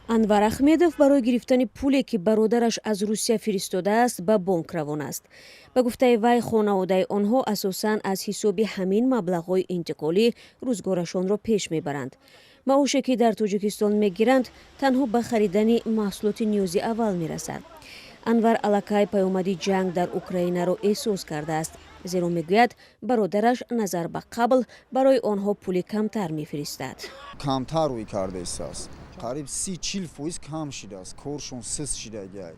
Анвар Ахмедов барои гирифтани пуле, ки бародараш аз Русия фиристодааст, ба бонк равон аст. Ба гуфтаи вай, хонаводаи онҳо асосан аз ҳисоби ҳамин маблағҳои интиқолӣ рӯзгорашонро пеш мебаранд. Маоше, ки дар Тоҷикистон мегиранд, танҳо ба харидани маҳсулоти ниёзи аввал мерасад. Анвар аллакай паёмади ҷанг дар Украинаро эҳсос кардааст, зеро, мегӯяд, бародараш назар ба қабл барои онҳо пули камтар мефиристад. Камтар рӯй кардаистааст, қариб 30-40% кам шидааст. Коршон сист шидагиай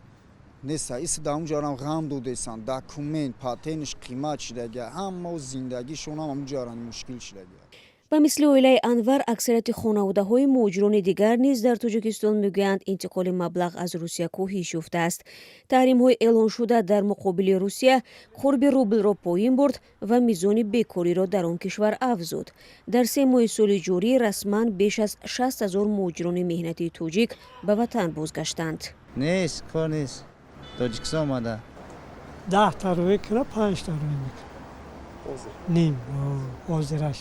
неста. Иси дар онҷарам ғам додесанд, документ, патентш қимат шидагиай, ҳама зиндагишонам ҳамунҷаран мушкил шидагиай. Ба мисли оилаи Анвар, аксарияти хонаводаҳои муҳоҷирони дигар низ дар Тоҷикистон мегӯянд, интиқоли маблағ аз Русия коҳиш ёфтааст. Таҳримҳои эълоншуда дар муқобили Русия қурби рублро поин бурд ва мизони бекориро дар он кишвар афзуд. Дар 3 моҳи соли ҷорӣ расман беш аз 60 000 муҳоҷирони меҳнатии тоҷик ба ватан бозгаштанд. Нест, кор нест, Тоҷикистон омада. 10 та рӯй кира, панҷта рӯй мекунад, ним ҳозираш.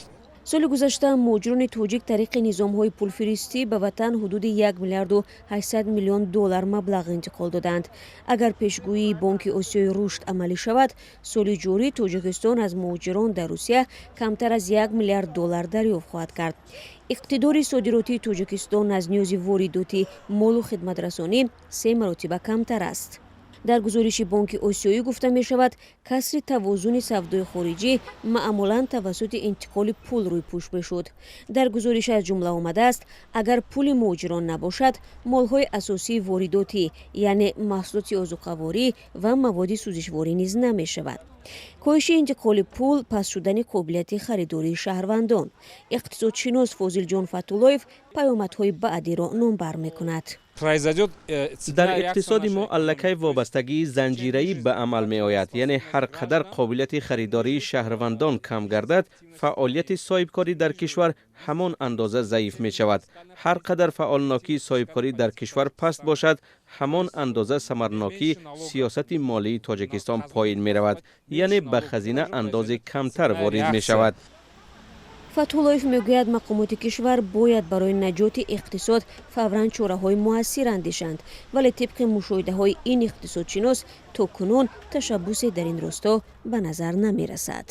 Соли гузашта муҳоҷирони тоҷик тариқи низомҳои пулфиристӣ ба ватан ҳудуди 1 миллиарду 800 миллион доллар маблағ интиқол доданд. Агар пешгӯии Бонки Осиёи Рушд амалӣ шавад, соли ҷорӣ Тоҷикистон аз муҳоҷирон дар Русия камтар аз 1 миллиард доллар дарёфт хоҳад кард. Иқтидори содиротии Тоҷикистон аз ниёзи воридоти молу хидматрасонӣ се маротиба камтар аст. Дар гузориши Бонки Осиёӣ гуфта мешавад, касри тавозуни савдои хориҷӣ маъмулан тавассути интиқоли пул рӯйпӯш мешуд. Дар гузориш аз ҷумла омадааст, агар пули муҳоҷирон набошад, молҳои асосии воридотӣ, яъне маҳсулоти озуқаворӣ ва маводи сӯзишворӣ низ намешавад. Коҳиши интиқоли пул, паст шудани қобилияти харидории шаҳрвандон. Иқтисодшинос Фозилҷон Фатуллоев паёмадҳои баъдиро номбар мекунад. Дар иқтисоди мо аллакай вобастагии занҷираӣ ба амал меояд, яъне ҳар қадар қобилияти харидории шаҳрвандон кам гардад, фаъолияти соҳибкорӣ дар кишвар ҳамон андоза заиф мешавад. Ҳар қадар фаъолнокии соҳибкорӣ дар кишвар паст бошад, ҳамон андоза самарнокии сиёсати молии Тоҷикистон поин меравад, яъне ба хазина андози камтар ворид мешавад. Фатҳуллоев мегӯяд, мақомоти кишвар бояд барои наҷоти иқтисод фавран чораҳои муассир андешанд, вале тибқи мушоҳидаҳои ин иқтисодшинос, то кунун ташаббусе дар ин росто ба назар намерасад.